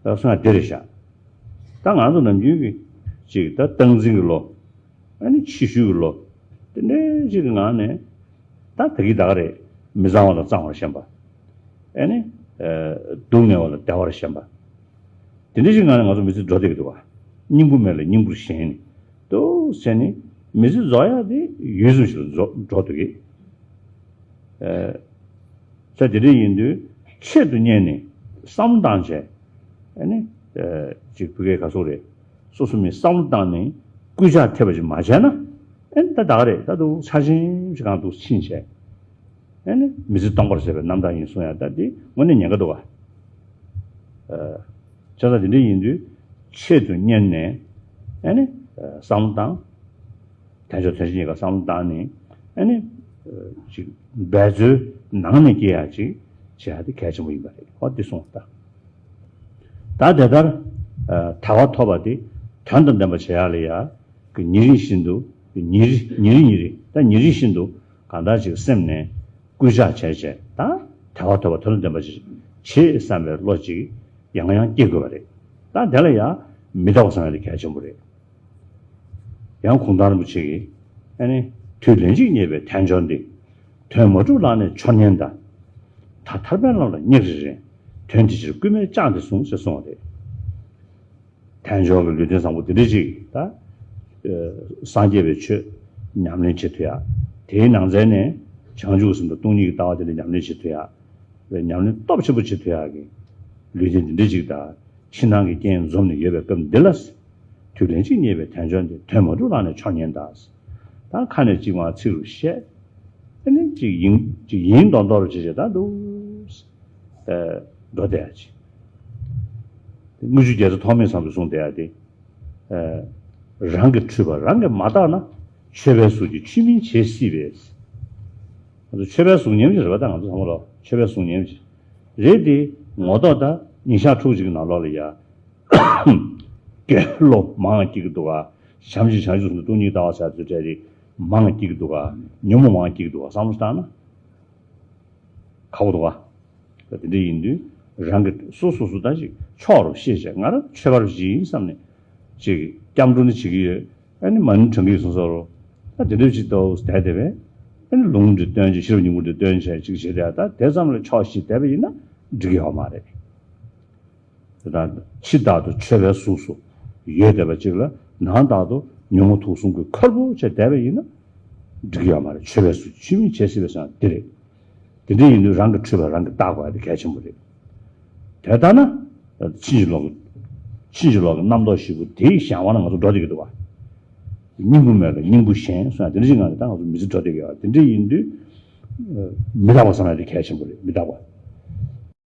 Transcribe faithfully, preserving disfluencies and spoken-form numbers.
ད་སོང་ཡ་དེ་རེད་ཤག་ད་ང་ཚོ་ནམ་རྒྱུན་གྱི་ཅིག་ད་སྟངས་འཛིན་གྱི་བློ། ཨ་ནི་ཕྱི་བཤོལ་གྱི་བློ། དེ་འདྲའི་ཅིག་གི་ངང་ནས་ད་ད་གི་ད་ག་རེད། མི་གཙང་བ་ལ་གཙང་བར་ཞེན་པ། ཨ་ནི་སྡུག་བསྔལ་བ་ལ་བདེ་བར་ཞེན་པ། དེ་འདྲའི་ཅིག་ངང་ནས་ང་ཚོ་མི་ཚེ་འགྲོ་བསྡད་ཀྱི་འདུག་བ། སྙིང་པོ་མེད་ལ་སྙིང་པོར་ཞེན་ནས་འདུག་ཟེར་ནས་མི་ཚེ་རྫོགས་ཡ་དེ་ཡུད་ཙམ་ཞིག་ལ་འགྲོ་འགྲོ་འདུག་གི་ས་དེ་འདྲ་ཡིན་དུས་ཆེད་དུ་གཉེར་ནས་བསམ་བློ་བཏང་བྱས། ཨ་ནི་ཅིག་བུ་གའི་ག་སོག་རེད། སོ་སོ་མི་བསམ་བློ་བཏང་ནས་སྐུལ་ལྕག་ཐེབས་པ་ཅིག་མ་བྱས་ན། ཨ་ནི་ད་ད་ག་རེད། ད་དུང་ཆ་ཆེན་ཞིག་གང་འདུག་ཕྱིན་བྱས། ཨ་ནི་མི་ཚེ་སྟོང་པར་ཟད་པའི་རྣམ་ཐར་ཡིན་གསུང་ཡ་ད་འདི་དངོས་གནས་ཉེན་ཁ་འདུག་ག་ཨ། བྱས་ཙང་དེ་འདྲ་ཡིན་དུས་ཆེད་དུ་གཉེར་ནས་ཨ་ནི་བསམ་བློ་བཏང་། དལ་འབྱོར་དོན་ཆེན་གཉིས་ཀ་བསམ་བློ་བཏང་ནས་ཨ་ནི་ཅིག་འབད་རྩོལ་ནང་ནས་སྐྱེ་ཡ་ཅིག་བྱེད་ཡ་དེ་གལ་ཆེན་པོ་ཡིན་པ་རེད། ཧོ་འདི་གསུངས་ད། ད་དེ་ལྟར་དལ་བ་ཐོབ་པ་དེ་དོན་དང་ལྡན་པ་བྱེད་ཡ་ལ་ཡ། ཉིན་རེ་བཞིན་དུ། ཉིན་རེ་ཉིན་རེ་ཉིན་རེ། ད་ཉིན་རེ་བཞིན་དུ་གང་ལྟར་ཅིག་སེམས་ནས་སྐུལ་ལྕག་བྱས་བྱས་ད་དལ་བ་ཐོབ་པ་དོན་དང་ལྡན་པ་ཅིག་བྱེད་བསམ་པའི་བློ་ཅིག་ཡང་ཡང་སྐྱེ་དགོས་པ་རེད། ད་དེ་ལ་ཡང་མི་རྟག་པ་བསམ་ཡ་དེ་གལ་ཆེན་པོ་རེད། ཡང་གུང་ཐང་རིན་པོ་ཆེ་གིས་ཨ་ནི་དུས་ལན་གཅིག་རྙེད་པའི་དལ་འབྱོར་འདི། དོན་མ་གྲུབ་ལག་ནས་འཆོར་ཉེན་འདའ། ད་ཐར་པའི་ལམ་ལ་སྙེག་རེ་རེ། དོན་དེ་ཕྱིར་སྐུལ་མས་བཅངས་ཏེ་ཟུངས་ཟེར་གསུངས་པ་རེད། དལ་འབྱོར་གྱི་ལུས་རྟེན་བཟང་པོ་འདི་འདྲ་ཅིག་ད། སངས་རྒྱས་པའི་ཆོས་ཉམས་ལེན་བྱེད་ཐུབ་ཡ། དེའི་ནང་ཚན་ནས་བྱང་ཆུབ་སེམས་དང་སྟོང་ཉིད་ཀྱི་ལྟ་བ་དེ་འདྲ་ཉམས་ལེན་བྱེད་ཐུབ་ཡ། ཉམས་ལེན་སྟོབས་ཆེན་པོ་བྱེད་ཐུབ་ཡ་གི་ལུས་རྟེན་འདི་འདྲ་ཅིག་ད་ཕྱི་ནང་གི་རྐྱེན་འཛོམས་ནས་ཡོད་པའི་སྐབས་འདི་ལ། དུས་ལན་གཅིག་རྙེད་པའི་དལ་འབྱོར་འདི། དོན་མ་གྲུབ་ལག་ནས་འཆོར་ཉེན་འདའ། ད་ཁ་ནས་གཅིག་མ་ཚིག་རུ་བཤད། ཨ་ནི་གཅིག་ཡིན་གཅིག་ཡིན་མདོག་མདོག་རུ་བྱེད་བྱེད་ད་འདུག་ཨ། འགྲོ་བསྡད་ཡ་ཅིག་དངུལ་ཆུ་རྒྱལ་མཚན་ཐོགས་མེད་བཟང་པོས་གསུངས་བསྡད་ཡ་དེ། ཨ། རང་གི་འཁྲུལ་པ་རང་གིས་མ་བརྟགས་ན། ཆོས་པའི་གཟུགས་ཀྱིས་ཆོས་མིན་བྱེད་སྲིད་པས། ང་ཚོ་ཆོས་པའི་གཟུགས་ཉམས་ཀྱི་རེད་པ། ད་ང་ཚོ་ཚང་མ་ལོ་ཆོས་པའི་གཟུགས་ཉམས་ཀྱི་རེད་དེ། ངོ་ཐོག་ད་ཉིན་ཞག་ཕྲུགས་གཅིག་གི་ནང་ལོགས་ལ་ཡ། སྐྱེ་ལོ་མང་སྐྱེ་གི་འདུག་ག་བྱམས་ཆེན་བྱང་ཆུབ་སེམས་དང་སྟོང་ཉིད་ལྟ་བ་ཟེར་ཚུལ་འདྲ་རེད། མང་སྐྱེ་གི་འདུག་ག་ཉོན་མོངས་མང་སྐྱེ་གི་འདུག་ག་བསམ་བློ་བཏང་ན། ཁག་པོ་འདུག་ག་དེ་འདྲ་ཡིན་དུས་རང་གི་སོ་སོ་སོ་ད་ཅིག་ཕྱོགས་རུ་ཤེས་བྱས། ང་རང་ཆོས་པ་རུ་ཅིག་ཡིན་བསམ་ནས་ཅིག་སྐྱབས་འགྲོ་ནི་བྱེད་ཀྱི་ཡོད། ཨ་ནི་མ་ཎི་བགྲང་གི་ཡོད་སོང་ས་རུ། ད་དེ་འདྲ་ཅིག་ཏོག་ཙམ་བསྡད་བསྡད་པས། ཨ་ནི་ལུང་འདྲེ་སྟོན་བྱས། ཤེས་རབ་སྙིང་པོ་འདྲེ་སྟོན་བྱས་ཅིག་བྱེད་བསྡད། ད་དེ་ཙམ་ལ་ཆོག་ཤེས་བསྡད་པ་ཡིན་ན་འགྲིག་གི་ཡོད་མ་རེད། དེ་དང་ཕྱི་ལྟར་དུ་ཆོས་པའི་གཟུགས་སུ་ཡོད་བསྡད་པ་ཅིག་ལ་ནང་ལྟར་དུ་ཉོན་མོངས་དུག་གསུམ་གྱིས་ཁོལ་པོ་བྱས་བསྡད་པ་ཡིན་ན་འགྲིག་གི་ཡོད་མ་རེད། ཆོས་པའི་གཟུགས་ཆོས་མིན་བྱེད་སྲིད་པའི་བསམ་འདི་རེད། དེ་འདྲ་ཡིན་དུས་རང་གི་འཁྲུལ་པ་རང་གིས་བརྟག་དགོས་ཡ་དེ་གལ་ཆེན་པོ་རེད། དེ་ལྟར་ན་ཕྱིན་ཅི་ལོག་གི་ཕྱིན་ཅི་ལོག་གི་རྣམ་རྟོག་བཞི་པོ་དེའི་གཞན་དབང་ལ་ང་ཚོ་འགྲོ་བསྡད་ཀྱི་འདུག་བ། སྙིང་པོ་མེད་ལ་སྙིང་པོ་ཞེན་གསུངས་ཡ་དེ་འདྲ་ཅིག་ངང་ནས་ད་ང་ཚོ་མི་ཚེ་འགྲོ་བསྡད་ཀྱི་ཡོད། དེ་འདྲ་ཡིན་དུས་མི་རྟག་པ་བསམ་ཡ་དེ་གལ་ཆེན་པོ་རེད། མི་རྟག་པ།